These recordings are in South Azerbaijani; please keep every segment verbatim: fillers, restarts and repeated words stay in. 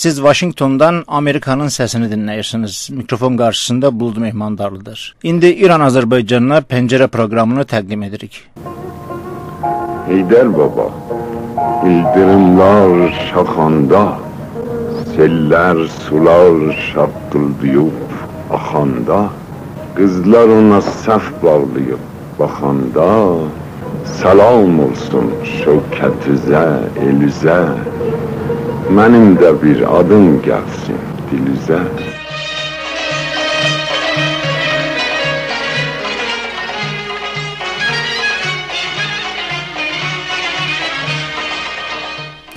سیز واشینگتوندان آمریکانین سسینی دینله‌ییرسینیز. میکروفون قارشیسیندا بولود مهماندارلی‌دیر. ایندی ایران آذربایجانینا پنجره پروقرامینی تقدیم ائدیریک. حیدر بابا، ایلدیریملار شاخاندا، سئللر، سولار شاققیلداییب آخاندا، قیزلار اونا صف باغلاییب باخاندا، سلام اولسون شوکتیزه، ائلیزه، منیم ده بیر آدیم گلسین دیلیزه.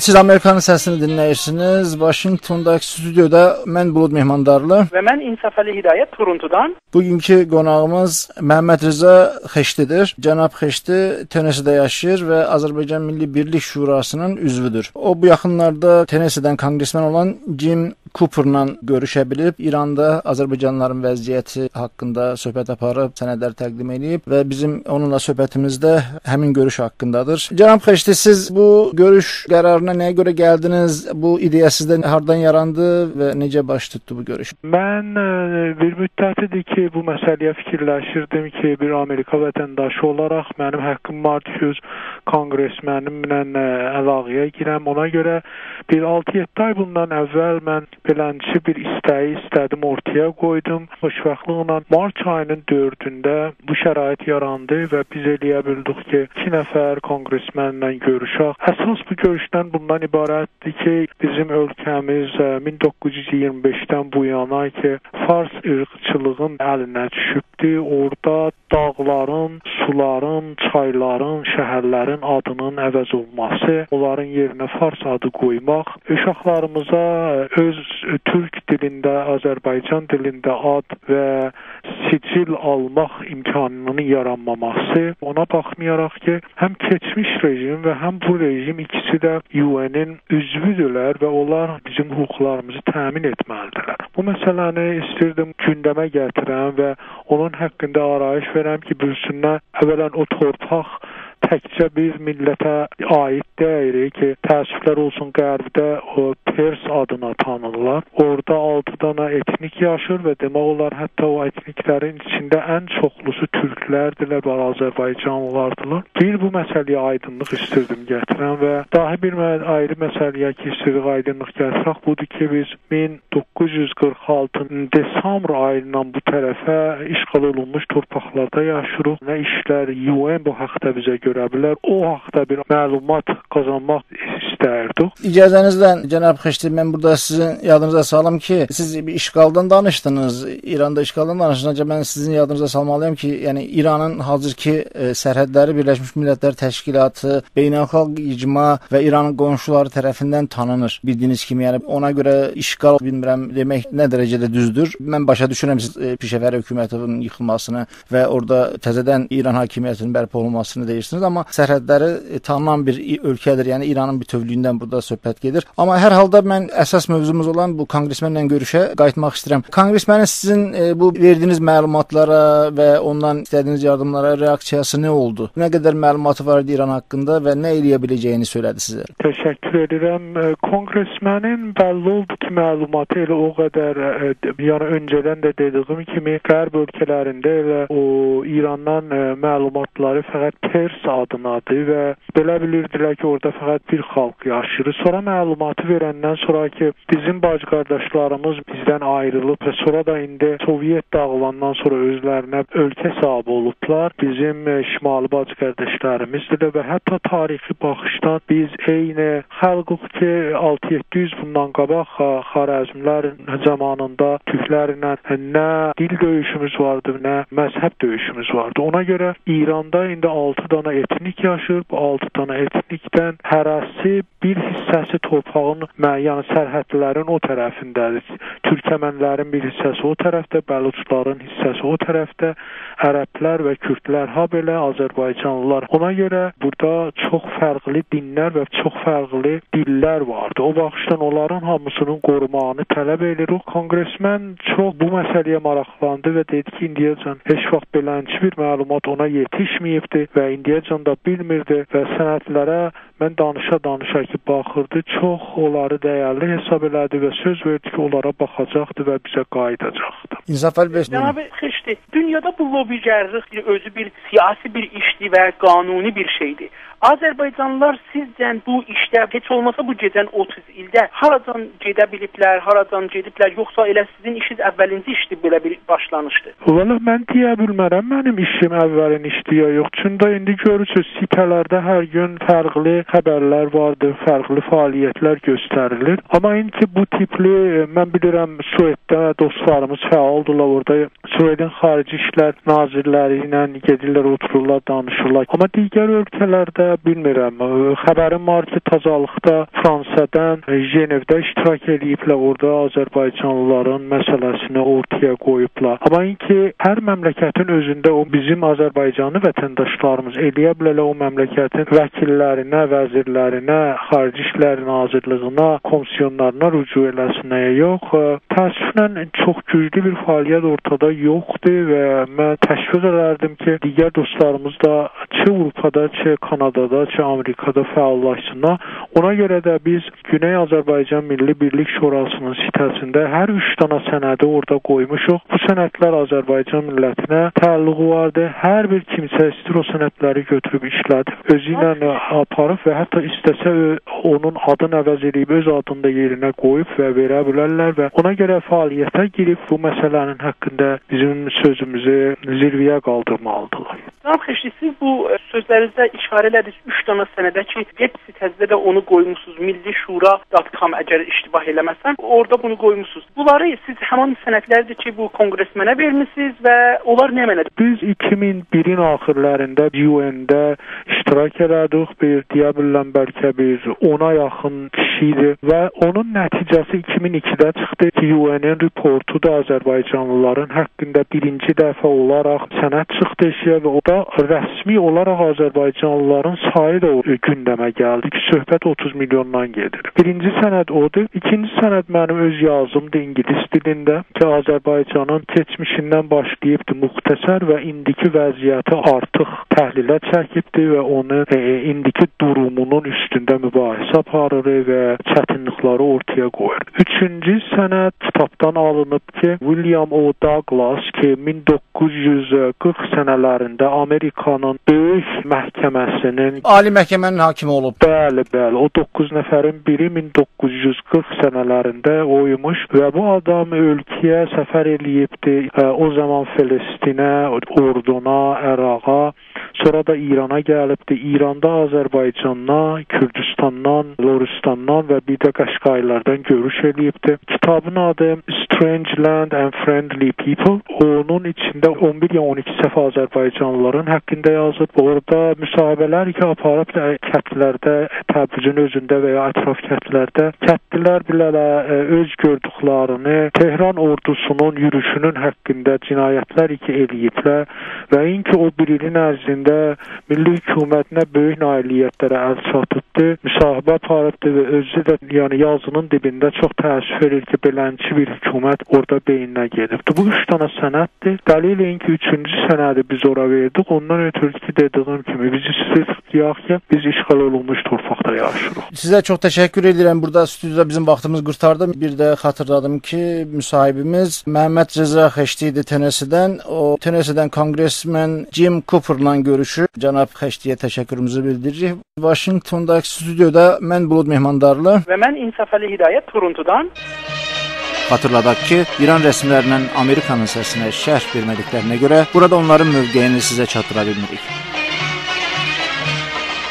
سیز آمریکانین سسینی دینله‌ییرسینیز. واشینگتونداکی استودیودا من بولود مهماندارلی. و من انصافعلی هدایت تورونتودان. بوگونکو قوناغیمیز محمدرضا خشتی‌دیر. جناب خشتی تنسی‌ده یاشاییر و آذربایجان میللی بیرلیک شوراسینین عضوودور. او، بو یاخینلاردا تنسی‌دن کونگرسمن اولان جیم کوپرلا گؤروشه بیلیب، ایراندا آذربایجانلیلارین وضعیتی حاقیندا صحبت آپاریب، سندلر تقدیم ائله‌ییب و بیزیم اونونلا صحبتیمیز ده همین گؤروش حاقیندادیر. جناب خشتی، سیز بو گؤروش قرارینا نه‌یه گؤره گلدینیز؟ بو ایده‌یا سیزده هاردان یاراندی و نئجه باش توتدو بو گؤروش؟ من، ائ، بیر مدتی‌دیر کی، بو مسئله‌یه فیکیرلشیردیم کی، بیر آمریکا وطنداشی اولاراق منیم حاققیم واردی کی، اؤز کونگرسمنیمله، ائ، علاقه‌یه گیرم. اونا گؤره بیر آلتی-یئددی آی بوندان اول من بئلنجه بیر ایسته‌یی ایسته‌دیم، اورتایا قویدوم. خوشبختلیکله مارت آیی‌نین دؤردونده بو شرایط یاراندی و بیز ائلیه بیلدیک کی، ایکی نفر کونگرسمنله گؤروشک. اساس بو گؤروشدن بوندان عبارتدیر کی، بیزیم اؤلکه‌میز، ائ، مین دوققوز یوز ایگیرمی بئشدن بو یانا کی، فارس عیرقچیلیغین الینه دوشوبدو. اورادا داغلارین، سولارین، چایلارین، شهرلرین آدینین عوض اولماسی، اونلارین یئرینه فارس آدی قویماق، اوشاقلاریمیزا اؤز تورک دیلینده، آذربایجان دیلینده آد و سجل آلماق امکانینین یارانماماسی، اونا باخمایاراق کی، هم کئچمیش رژیم و هم بو رژیم ایکیسی ده یو ائنین عضوودورلر و اونلار بیزیم حقوقلاریمیزی تأمین ائتمه‌لیدیرلر. بو مسئله‌نی ایستیردیم گوندمه گتیرم و اونون حاقیندا آرایش وئرم کی، بیلسینلر، اولاً او تورپاق تکجه بیر میللته عایید دئییل کی، تأسفلر اولسون، غربده او پرس آدینا تانینیرلار. اورادا آلتی دانا ائتنیک یاشیر و دئمک اولار، حتی او ائتنیکلرین ایچینده ان چوخلوسو تورکلردیرلر و آذربایجانلیلاردیلار. بیر بو مسئله‌یه آیدینلیق ایستیردیم گتیرم و داها بیر مه-، آیری مسئله‌یه کی، ایستیردیک آیدینلیق گتیرک، بودور کی، بیز مین دوققوز یوز قیرخ آلتینین دسامبر آییندان بو طرفه اشغال اولونموش تورپاقلاردا یاشاییریق. نه ایشلر یو ائن بو حاقدا بیزه گؤره بیلر، او حاقدا بیر معلومات قازانماق ایستردیک. اجازه‌نیزله، جناب خشتی، من بورادا سیزین یادینیزا سالیم کی، سیز بیر اشغالدان دانیشدینیز، ایراندا اشغالدان دانیشدینیز، آنجاق من سیزین یادینیزا سالمالی‌یام کی، یعنی ایرانین حاضرکی، ائ، سرحدلری بیرلشمیش میللتلر تشکیلاتی، بین‌الخالق اجماع و ایرانین قونشولاری طرفیندن تانینیر. بیلدیگینیز کیمی، یعنی اونا گؤره اشغال، بیلمیرم دئمک نه درجه‌ده دوزدور. من باشا دوشورم سیز، ائ، پیشه‌وری حکومتینین ییخیلماسینی و اورادا تزه‌دن ایران حاکمیتینین برپا اولونماسینی دئییرسینیز، آمما سرحدلری، ائ، تانینان بیر ای-، اؤلکه‌دیر، یعنی ایرانین بوتؤولویوندن بورادا صحبت گئدیر. آمما هر حالدا من اساس موضوعوموز اولان بو کونگرسمنله گؤروشه قاییتماق ایسته‌ییرم. کونگرسمنین سیزین، ائ، بو وئردیگینیز معلوماتلارا و اوندان ایسته‌دیگینیز یاردیملارا رئاکسییاسی نه اولدو؟ نه قدر معلوماتی وار ایدی ایران حاقیندا و نه ائلیه بیله‌جه‌یینی سؤیله‌دی سیزه؟ تشکر ائدیرم. ائ، کونگرسمنین بللی اولدو کی، معلوماتی ائله او قدر، ائ، د-، یعنی اؤنجه‌دن ده دئدیگیم کیمی، غرب اؤلکه‌لرینده ائله او ایراندان، ائ، معلوماتلاری فقط پرس آدینادیر و بئله بیلیردیلر کی، اورادا فقط بیر خالق یاشاییر. سونرا معلوماتی وئرندن سونرا کی، بیزیم باجی قارداشلاریمیز بیزدن آیریلیب و سونرا دا ایندی سووئت داغیلاندان سونرا اؤزلرینه اؤلکه صاحیبی اولوبلار. بیزیم، ائ، شمالی باجی قارداشلاریمیزدیر و حتی تاریخی باخیشدان بیز عینی خالقیق کی، آلتی-یئددی یوز بوندان قاباق خا-، خوارزملر زامانیندا تورکلرله نه دیل دؤیوشوموز واردی، نه مذهب دؤیوشوموز واردی. اونا گؤره ایراندا ایندی آلتی دانا ائتنیک یاشاییر. بو آلتی دانا ائتنیکدن هره‌سی بیر حیصه‌سی تورپاغین، مع-، یعنی سرحدلرین او طرفینده‌دیر. تورکمنلرین بیر حیصه‌سی او طرفده، بلوچلارین حیصه‌سی او طرفده، عربلر و کوردلر، هابئله آذربایجانلیلار. اونا گؤره بورادا چوخ فرقلی دینلر و چوخ فرقلی دیللر واردی. او باخیشدان اونلارین هامیسینین قوروماغینی طلب ائدیریک. کونگرسمن چوخ بو مسئله‌یه ماراقلاندی و دئدی کی، ایندیه‌جن هئچ واخت بئلنجه بیر معلومات اونا یئتیشمه‌ییبدی و ایندیه‌جن ده بیلمیردی و سندلره من دانیشا-دانیشا کی باخیردی، چوخ اونلاری دیرلی حساب ائله‌دی و سؤز وئردی کی، اونلارا باخاجاقدی و بیزه قاییداجاقدی. انصافعلی بی، جناب خشتی، دونیادا بو لوبیگرلیک اؤزو بیر سیاسی بیر ایشدیر و قانونی بیر شئیدیر. آذربایجانلیلار سیزجه بو ایشده هئچ اولماسا بو کئچن اوتوز ایلده هاراجان گئده بیلیبلر، هاراجان گئدیبلر، یوخسا ائله سیزین ایشینیز اولینجی ایشدیر، بئله بیر باشلانیشدیر؟ والله من دئیه بیلمرم، منیم ایشیم اولین ایشدیر یا یوخ. چونکی ایندی گؤرورسونوز، سیته‌لرده هر گون فرقلی خبرلر واردیر، فرقلی فعالیتلر گؤستریلیر. آمما ایندی بو تیپلی، من بیلیرم، سوئدده دوستلاریمیز فعالدیرلار، اورادا سوئدین خارجی ایشلر ناظرلری ایله گئدیرلر، اوتورورلار، دانیشیرلار. آمما دیگر اؤلکه‌لرده بیلمیرم. خبریم وار کی، تازالیقدا فرانسادان، ژنوده اشتراک ائله‌ییبلر، اورادا آذربایجانلیلارین مسئله‌سینی اورتایا قویوبلار. آمما اینکی هر مملکتین اؤزونده او بیزیم آذربایجانلی وطنداشلاریمیز ائلیه بیلرلر او مملکتین وکیللرینه، وزیرلرینه، خارجی ایشلر ناظرلیگینه، کمیسیونلارینا رجوع ائله‌سینلر یا یوخ. تأسفله چوخ گوجلو بیر فعالیت اورتادا یوخدور و من تشویق ائدردیم کی، دیگر دوستلاریمیز دا چه آوروپادا، چه کانادادا، چه آمریکادا فعاللاشسینلار. اونا گؤره ده بیز گونئی آذربایجان میللی بیرلیک شوراسی‌نین سیته‌سینده هر اوچ دانا سندی اورادا قویموشوق. بو سندلر آذربایجان میللتینه تعلقی واردیر. هر بیر کیمسه ایسته‌ییر او سندلری گؤتوروب ایشله‌دیب، اؤزو ایله آپاریب و حتی ایسته‌سه اؤ-، اونون آدینی عوض ائله‌ییب اؤز آدینی دا یئرینه قویوب و وئره بیلرلر و اونا گؤره فعالیته گیریب بو مسئله‌نین حاقیندا بیزیم سؤزوموزو زیروه‌یه قالدیرمالیدیرلار. جناب خشتی، سیز بو، ائ، سؤزلرینیزده اشاره ائله‌دینیز اوچ دانا سنده کی، وب سیته‌زده ده اونو قویموسونوز، میللی شورا دات کام، اگر اشتباه ائله‌مه‌سم، اورادا بونو قویموسونوز. بونلاری سیز همان سندلردیر کی، بو کنگرسمنه وئرمیسینیز و اونلار نمنه‌دیر؟ بیز ایکی مین بیرین آخیرلاریندا یو ائن‌ده اشتراک ائله‌دیک. بیر، دئیه بیلرم، بلکه بیر اونا یاخین کیشی ایدی و اونون نتیجه‌سی ایکی مین ایکیده چیخدی کی، یو ائن‌ین ریپورتو دا آذربایجانلیلارین حاقیندا بیرینجی دفعه اولاراق سند چیخدی ائشیگه و او دا رسمی اولاراق آذربایجانلیلارین سایی دا او گوندمه گلدی کی، صحبت اوتوز میلیوندان گئدیر. بیرینجی سند اودور. ایکینجی سند منیم اؤز یازیمدیر اینگیلیس دیلینده کی، آذربایجانین کئچمیشیندن باشلاییبدی مختصر و ایندیکی وضعیتی آرتیق تحلیله چکیبدی و اونو، ائ، ایندیکی دورومونون اوستونده مباحثه آپاریر و چتینلیکلری اورتایا قویور. اوچونجو سند کیتابدان آلینیب کی، ویلیام او داگلاس کی، مین دوققوز یوز قیرخ سنه‌لرینده آمریکانین بؤیوک محکمه‌سی‌نین عالی محکمه‌نین حاکمی اولوب. بلی، بلی. او دوققوز نفرین بیری مین دوققوز یوز قیرخ سنه‌لرینده اویموش و بو آدام اؤلکه‌یه سفر ائله‌ییبدی. ائ، او زامان فلسطینه، اردنه، عراقا، سونرا دا ایرانا گلیبدی. ایراندا آذربایجاندان، کوردوستاندان، لرستاندان و بیر ده قشقایلاردان گؤروش ائله‌ییبدی. کیتابین آدی Strange Land and Friendly People. اونون ایچینده اون بیر یا اون ایکی صفحه آذربایجانلیلارین حاقیندا یازیب. اورادا مصاحبه‌لر کی آپاریب دا کندلرده، تبریزین اؤزونده و یا اطراف کندلرده کندلیلر بیله‌لر، ائ، اؤز گؤردوکلرینی، تهران اوردوسونون یوروشونون حاقیندا، جنایتلر کی ائله‌ییبلر و اینکی او بیر ایلین عرضینده میللی حکومتینه بؤیوک نائلیتلره ال چاتیبدی، مصاحبه آپاریبدی و اؤزو ده، یعنی، یازی‌نین دیبینده چوخ تأسف ائله‌ییر کی، بئلنجه بیر حکومت اورادا بئینینه گئدیبدی. بو اوچ دانا سنددیر. دلیل اینکی اوچونجو سندی بیز اورا وئردیک. اوندان اؤترو کی، دئدیگیم کیمی، بیز ایسته‌ییریک دئیک کی، بیز اشغال اولونموش تورپاقدا یاشاییریق. سیزه چوخ تشکر ائدیرم. بورادا استودیادا بیزیم واختیمیز قورتاردی. بیر ده خاطیرلادیم کی، مصاحبیمیز محمدرضا خشتی ایدی تنسی‌دن. او تنسی‌دن کنگرسمن جیم کوپرلا گؤروشوب. جناب خشتی‌یه تشکروموزو بیلدیریریک. واشینگتونداکی استودیودا من بولود مهماندارلی. و من انصافعلی هدایت تورونتودان. خاطیرلاداق کی، ایران رسمی‌لرینن آمریکانین سسینه شرح وئرمه‌دیکلرینه گؤره بورادا اونلارین موقعینی سیزه چاتدیرا بیلمیریک.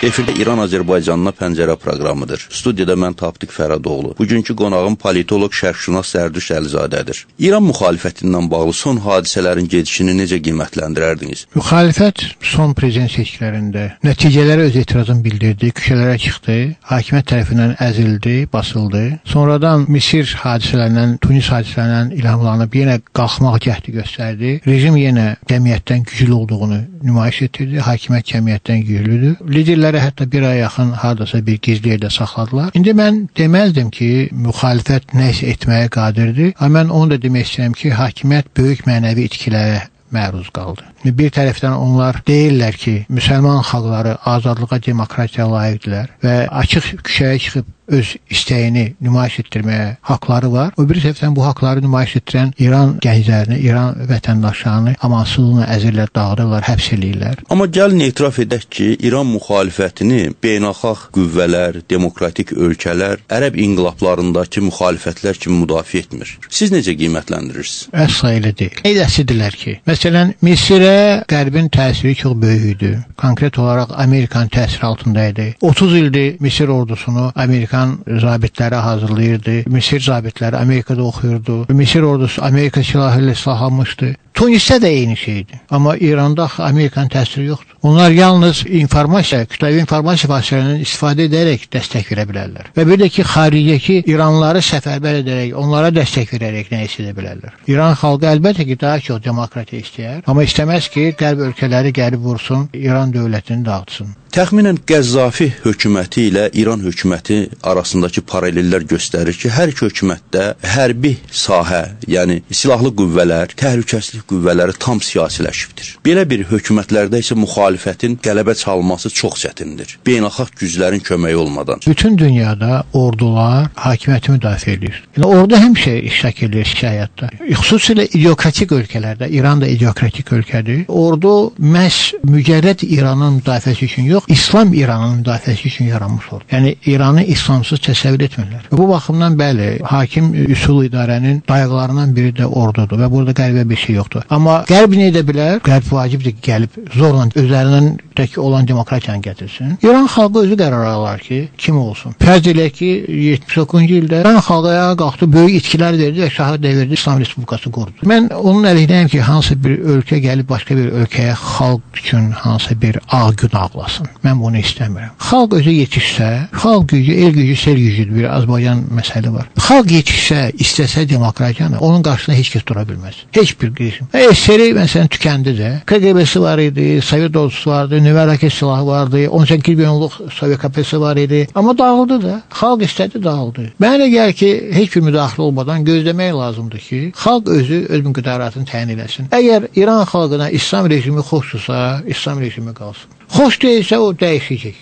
افیرده ایران آذربایجانینا پنجره پروقرامی‌دیر. استودیادا من، تاپدیق فرهاداوغلو. بوگونکو قوناغیم پولیتولوق، شرق‌شناس زردشت علیزاده‌دیر. ایران مخالفتینن باغلی سون حادثه‌لرین گئدیشینی نئجه قیمتلندیرردینیز؟ مخالفت سون پرزیدنت سئچکی‌لرینده نتیجه‌لره اؤز اعتراضینی بیلدیردی، کوچه‌لره چیخدی، حاکمیت طرفیندن ازیلدی، باسیلدی. سونرادان مصر حادثه‌لریندن، تونس حادثه‌لریندن الهاملانیب یئنه قالخماق جهدی گؤستردی. رژیم یئنه جمعیتدن گوجلو اولدوغونو نمایش ائتدیردی، حاکمیت جمعیتدن گوجلودور. لیدرلری حتی بیر آیا یاخین هارداسا بیر گیزلی یئرده ساخلادیلار. ایندی من دئمزدیم کی، مخالفت نه ایسه ائتمه‌یه قادردیر. آمما من اونو دا دئمک ایسته‌ییرم کی، حاکمیت بؤیوک معنوی ایتکی‌لره معروض قالدی. بیر طرفدن اونلار دئییرلر کی، مسلمان خالقلاری آزادلیغا، دموکراتیایا لایقدیرلر و آچیق کوچه‌یه چیخیب اؤز ایسته‌یینی نمایش ائتدیرمه‌یه حاقلاری وار. او بیری طرفدن بو حاقلاری نمایش ائتدیرن ایران گنجلرینی، ایران وطنداشلارینی آمانسیزلیقلا ازیرلر، داغیدیرلار، حبس ائله‌ییرلر. آمما گلین اعتراف ائدک کی، ایران مخالفتینی بین‌الخالق قوه‌لر، دموکراتیک اؤلکه‌لر، عرب انقلابلارینداکی مخالفتلر کیمی مدافعه ائتمیر. سیز نئجه قیمتلندیریرسینیز؟ اصلا ائله دئییل. ائله‌سیدیرلر کی، مثلا، مصره غربین تأثیری چوخ بؤیوک ایدی. کونکرت اولاراق آمریکانین تأثیری آلتیندا ایدی. اوتوز ایلدیر مصر اوردوسونو آمریکان ضابطلری حاضیرلاییردی. مصر ضابطلری آمریکادا اوخویوردو. مصر اوردوسو آمریکا سلاحی ایله سیلاحلانمیشدی. تونسده ده عینی شئیدی. آمما ایراندا آخی آمریکانین تأثیری یوخدور. اونلار یالنیز اینفورماسیا، کوتله‌وی اینفورماسیا واسطه‌لریندن استفاده ائده‌رک دستک وئره بیلرلر. و بیر ده کی، خارجده‌کی ایرانلیلاری سفربر ائده‌رک، اونلارا دستک وئره‌رک نه‌یسه ائده بیلرلر. ایران خالقی البته کی، داها چوخ دموکراتیک ایسته‌یر، آمما ایسته‌مز کی، غرب اؤلکه‌لری گلیب وورسون، ایران دؤولتینی داغیتسین. تخمیناً قذافی حکومتی ایله ایران حکومتی آراسینداکی پارالل‌لر گؤستریر کی، هر ایکی حکومتده حربی ساحه، یعنی سلاحلی قوه‌لر، تهلکه‌سیزلیک قوه‌لری تام سیاسیلشیبدیر. بئله بیر حکومتلرده ایسه مخالفتین غلبه چالماسی چوخ چتیندیر، بین‌الخالق گوجلرین کؤمه‌یی اولمادان. بوتون دونیادا اوردولار حاکمیتی مدافعه ائدیر. ائله اوردو همیشه اشتراک ائدیر سیاستده. خصوصیله ایدئوکراتیک اؤلکه‌لرده، ایران دا ایدئوکراتیک اؤلکه‌دیر. اوردو محض مجرد ایرانین مدافعه‌سی اوچون یوخ، اسلام ایرانین مدافعه‌سی اوچون یارانمیش اوردو. یعنی ایرانی اسلامسیز تصور ائتمیرلر. بو باخیمدان بلی، حاکم اصول اداره‌نین دایاقلاریندان بیری ده اوردودور و بورادا غریبه بیر شئی یوخدور. آمما غرب نه ائده بیلر؟ غرب واجبدیر کی، گلیب زورلا اؤزلریندن تک اولان دموکراتیانی گتیرسین. ایران خالقی اؤزو قرار آلار کی، کیم اولسون. فرض ائله‌یک کی، یئتمیش دوققوزونجو ایلده ایران خالقی آیاغا قالخدی، بؤیوک ایتکیلر وئردی و شاهی دئویردی، ایسلام رئسپوبلیکاسی قوردو. من اونون علیهینه‌یم کی، هانسی بیر اؤلکه گلیب باشقا بیر اؤلکه‌یه خالق اوچون هانسی بیر آغ گون آغلاسین. من بونو ایسته‌میرم. خالق اؤزو یئتیشسه، خالق گوجو، ائل گوجو، سئل گوجودور، بیر آذربایجان مثلی وار. خالق یئتیشسه، ایسته‌سه دموکراتیانی، اونون قارشیسیندا هئچ کس دورا بیلمز. هئچ بیر رژیم. ائ، اس اس ر، مثلا، توکندی ده. ک ق ب سی وار ایدی، سووئت اوردوسو واردی، نووه راکت سلاحی واردی، اون سککیز میلیونلوق سووئت ک پ س وار ایدی. آمما داغیلدی دا. خالق ایسته‌دی، داغیلدی. منه ائله گلیر کی، هئچ بیر مداخله اولمادان گؤزله‌مک لازیمدیر کی، خالق اؤزو اؤز مقدراتینی تعیین ائله‌سین. اگر ایران خالقینا ایسلام رژیمی خوشدورسا، ایسلام رژیمی قالسین. خوش دئییلسه، او دییشه‌جک.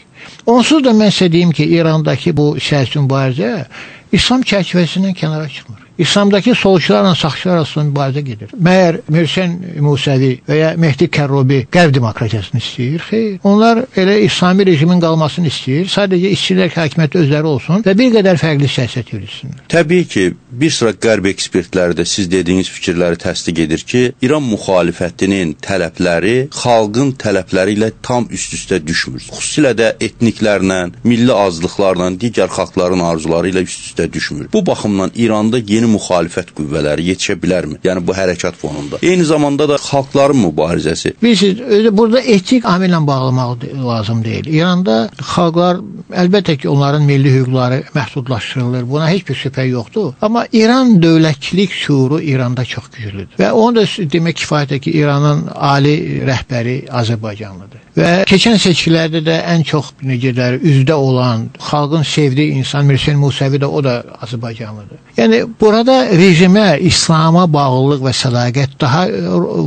اونسوز دا من سیزه دئییم کی، ایرانداکی بو سیاسی مبارزه ایسلام چرچیوه‌سیندن کنارا چیخمیر. ایسلامداکی سولچولارلا ساغچیلار آراسیندا مبارزه گئدیر. مگر مرچن موسوی و یا مهدی کروبی غرب دموکراتیاسینی ایسته‌ییر؟ خیر. اونلار ائله ایسلامی رژیمین قالماسینی ایسته‌ییر. ساده‌جه ایسته‌ییرلر کی، حاکمیتده اؤزلری اولسون و بیر قدر فرقلی سیاست یوروتسونلر. طبیعی کی، بیر سیرا غرب اکسپرتلری ده سیز دئدیگینیز فیکیرلری تصدیق ائدیر کی، ایران مخالفتینین طلبلری خالقین طلبلری ایله تام اوست-اوسته دوشمور. خصوصیله ده ائتنیکلرله، میللی آزلیقلارلا، دیگر خالقلارین آرزولاری ایله اوست-اوسته دوشمور. بو باخیمدان ایراندا یئنی مخالفت قوه‌لری یئتیشه بیلرمی؟ یعنی بو حرکات فونوندا. عینی زاماندا دا خالقلارین مبارزه‌سی. بیلیرسینیز، اؤزو بورادا ائتنیک عاملله باغلاماق لازیم دئییل. ایراندا خالقلار، البته کی، اونلارین میللی حقوقلاری محدودلاشدیریلیر. بونا هئچ بیر شبهه یوخدور. آمما ایران دؤولتچیلیک شعورو ایراندا چوخ گوجلودور. و اونو دا س-، دئمک کفایتدیر کی، ایرانین عالی رهبری آذربایجانلیدیر. و کئچن سئچکیلرده ده ان چوخ، نئجه دئیرلر، اوزده اولان، خالقین سئودیگی اینسان مرچن موسوی ده، او دا آذربایجانلیدیر. یعنی، بورادا رژیمه، ایسلاما باغلیلیق و صداقت داها، ائ،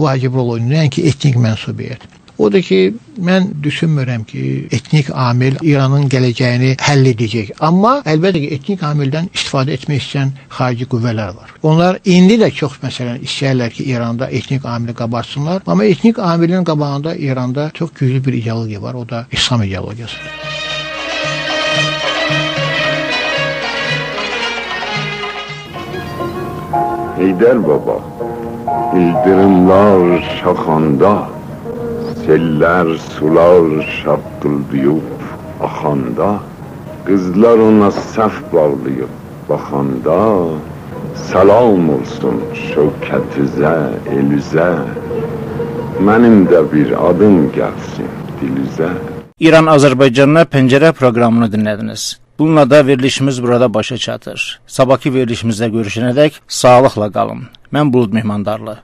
واجب رول اویناییر، نه‌اینکی ائتنیک منسوبیت. اودور کی، من دوشونمورم کی، ائتنیک عامل ایرانین گله‌جه‌یینی حل ائده‌جک. آمما البته کی، ائتنیک عاملدن استفاده ائتمک ایسته‌ین خاریجی قوه‌لر وار. اونلار ایندی ده چوخ، مثلا، ایسته‌ییرلر کی، ایراندا ائتنیک عاملی قابارتسینلار. آمما ائتنیک عاملین قاباغیندا ایراندا چوخ گوجلو بیر ایدئولوگیا وار، او دا ایسلام ایدئولوگیاسیدیر. حیدر بابا، ایلدیریملار شاخاندا، سئللر، سولار شاققیلداییب آخاندا، قیزلار اونا صف باغلاییب باخاندا، سلام اولسون شوکتیزه، ائلیزه، منیم ده بیر آدیم گلسین دیلیزه. ایران آذربایجانینا پنجره پروقرامینی دینله‌دینیز. بونونلا دا وئریلیشیمیز بورادا باشا چاتیر. صاباحکی وئریلیشیمیزده گؤروشنه‌دک ساغلیقلا قالین. من بولود مهماندارلی.